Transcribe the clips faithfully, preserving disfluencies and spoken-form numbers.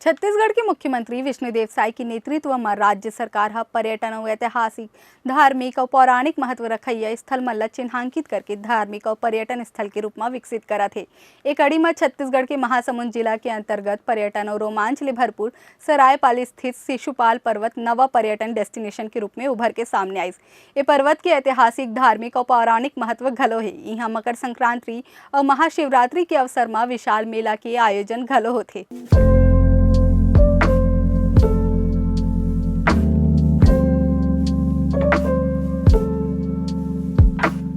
छत्तीसगढ़ के मुख्यमंत्री विष्णुदेव साय के नेतृत्व म राज्य सरकार ह पर्यटन अउ ऐतिहासिक, धार्मिक अउ पौराणिक महत्व रखइया स्थल मन ल चिन्हांकित करके धार्मिक अउ पर्यटन स्थल के रूप म विकसित करत हे। ए कड़ी म छत्तीसगढ़ के महासमुंद जिला के अंतर्गत पर्यटन अउ रोमांच ले भरपूर सरायपाली स्थित शिशुपाल पर्वत नवा पर्यटन destination के रूप में उभर के सामने आइस। ए पर्वत के ऐतिहासिक, धार्मिक अउ पौराणिक महत्व घलो हे। इहां मकर संक्रांति अउ महाशिवरात्रि के अवसर म विशाल मेला के आयोजन घलो होथे।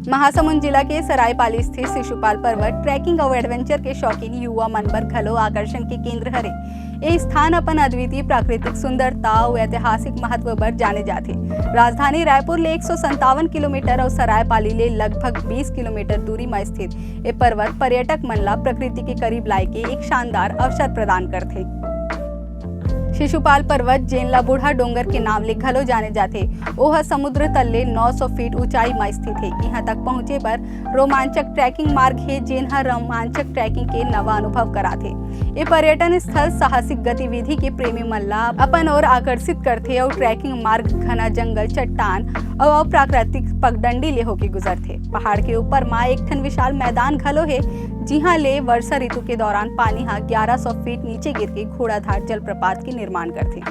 महासमुंद जिला के सरायपाली स्थित शिशुपाल पर्वत ट्रैकिंग अउ एडवेंचर के शौकीन युवा मन बर घलो आकर्षण के केंद्र हरे। ए स्थान अपन अद्वितीय प्राकृतिक सुंदरता अउ ऐतिहासिक महत्व बर जाने जाथे। राजधानी रायपुर ले एक सौ संतावन किलोमीटर अउ सरायपाली ले लगभग बीस किलोमीटर दूरी म स्थित ए पर्वत पर्यटक मन ला प्रकृति के करीब लाए के एक शानदार अवसर प्रदान करथे। शिशुपाल पर्वत, जेन ला बूढ़ा डोंगर के नाम ले घलो जाने जाथे, ओह समुद्र तल ले नौ सौ फीट ऊंचाई म स्थित हे। इहां तक पहुंचे बर रोमांचक ट्रैकिंग मार्ग हे, जेन ह रोमांचक ट्रैकिंग के नवा अनुभव कराथे। ए पर्यटन स्थल साहसिक गतिविधि के प्रेमी मन ला अपन ओर आकर्षित करथे अउ ट्रैकिंग मार्ग घना जंगल, चट्टान अउ अप्राकृतिक पगडंडी ले होके गुजरथे। पहाड़ के ऊपर म एक ठन विशाल मैदान घलो हे, जिहां ले वर्षा ऋतु के दौरान पानी ह ग्यारह सौ फीट नीचे गिर के घोड़ाधार जलप्रपात के निर्माण करथे।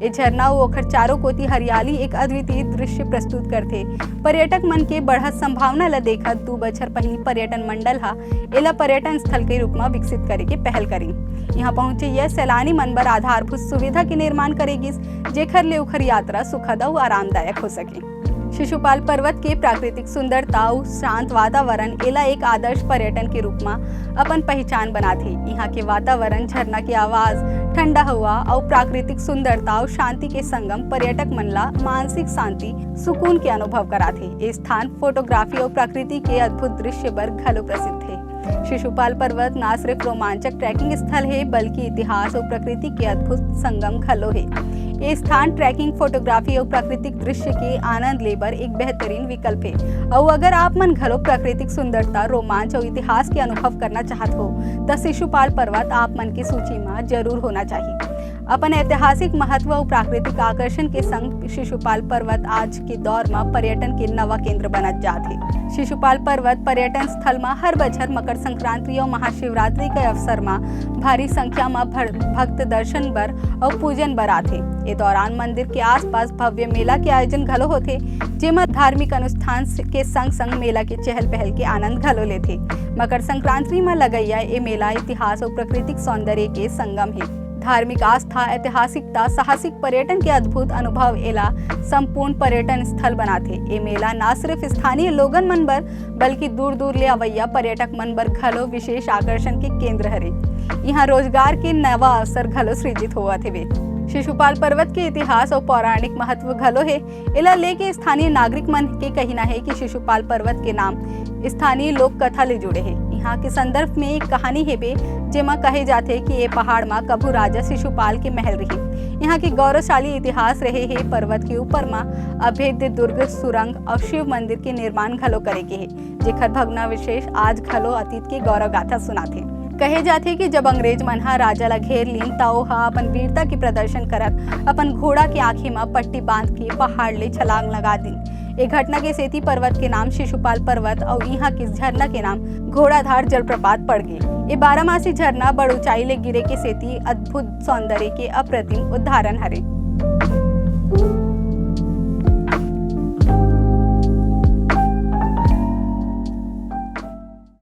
ए झरना अउ ओखर चारों कोति हरियाली एक अद्वितीय दृश्य प्रस्तुत करथे। पर्यटक मन के बढ़त संभावना ल देखत दू बछर पहिली पर्यटन मंडल ह एला पर्यटन स्थल के रूप म विकसित करे के पहल करिन। इहां पहुंचे ये सैलानी मन बर आधारभूत सुविधा के निर्माण करे गिस, जेखर ले ओखर यात्रा सुखद अउ आरामदायक हो सके। शिशुपाल पर्वत के प्राकृतिक सुंदरता अउ शांत वातावरण एला एक आदर्श पर्यटन के रूप म अपन पहिचान बनाथे। इहां के वातावरण, झरना के आवाज, ठंडा हवा अउ प्राकृतिक सुंदरता अउ शांति के संगम पर्यटक मन ला मानसिक शांति, सुकून के अनुभव कराथे। ए स्थान फोटोग्राफी अउ प्रकृति के अद्भुत दृश्य बर घलो प्रसिद्ध हे। शिशुपाल पर्वत ना सिर्फ रोमांचक ट्रैकिंग स्थल हे, बल्कि इतिहास अउ प्रकृति के अद्भुत संगम घलो हे। ए स्थान ट्रैकिंग, फोटोग्राफी अउ प्राकृतिक दृश्य के आनंद ले बर एक बेहतरीन विकल्प हे। अउ अगर आप मन घलो प्राकृतिक सुंदरता, रोमांच अउ इतिहास के अनुभव करना चाहत हो, त शिशुपाल पर्वत आप मन के सूची म जरूर होना चाहिए। अपन ऐतिहासिक महत्व अउ प्राकृतिक आकर्षण के संग शिशुपाल पर्वत आज के दौर म पर्यटन के नवा केंद्र बनत जात हे। शिशुपाल पर्वत पर्यटन स्थल म हर बछर मकर संक्रांति अउ महाशिवरात्रि के अवसर म भारी संख्या म भर-, भक्त दर्शन बर अउ पूजन बर आथे। ए दौरान मंदिर के आसपास भव्य मेला के आयोजन घलो होथे, जेमा धार्मिक अनुष्ठान स-, के संग-संग मेला के चहल-पहल के आनंद घलो लेथे। मकर संक्रांति म लगइया ए मेला इतिहास अउ प्राकृतिक सौंदर्य के संगम हे। धार्मिक आस्था, ऐतिहासिकता, साहसिक पर्यटन के अद्भुत अनुभव एला संपूर्ण पर्यटन स्थल बनाथे। ए मेला ना सिर्फ स्थानीय लोगन मन बर, बल्कि दूर-दूर ले अवइया पर्यटक मन बर घलो विशेष आकर्षण के केंद्र हरे। इहां रोजगार के नवा अवसर घलो सृजित होवत हेवे। शिशुपाल पर्वत के इतिहास अउ पौराणिक महत्व घलो हे। एला लेके स्थानीय नागरिक मन के कहिना हे कि शिशुपाल पर्वत के नाम स्थानीय लोक कथा ले जुड़े हे। इहां के संदर्भ में एक कहानी हेबे, जेमा कहे जाथे कि ए पहाड़ म कभू राजा शिशुपाल के महल रिहिस। इहां के गौरवशाली इतिहास रहे हे। पर्वत के ऊपर म अभेद्य दुर्ग, सुरंग अउ शिव मंदिर के निर्माण घलो करे गे हे, जेखर भग्नावशेष आज घलो अतीत के गौरव गाथा सुनाथे। कहे जाथे कि जब अंग्रेज मन ह राजा ला घेर लीन, त ओह अपन वीरता के प्रदर्शन करत अपन घोड़ा के आंखी म पट्टी बांध के पहाड़ ले छलांग लगा दीन। ए घटना के सेती पर्वत के नाम शिशुपाल पर्वत अउ इहां के झरना के नाम घोड़ाधार जलप्रपात पड़ गे। ए बारहमासी झरना बड़ ऊंचाई ले गिरे के सेती अद्भुत सौंदर्य के अप्रतिम उदाहरण हरे।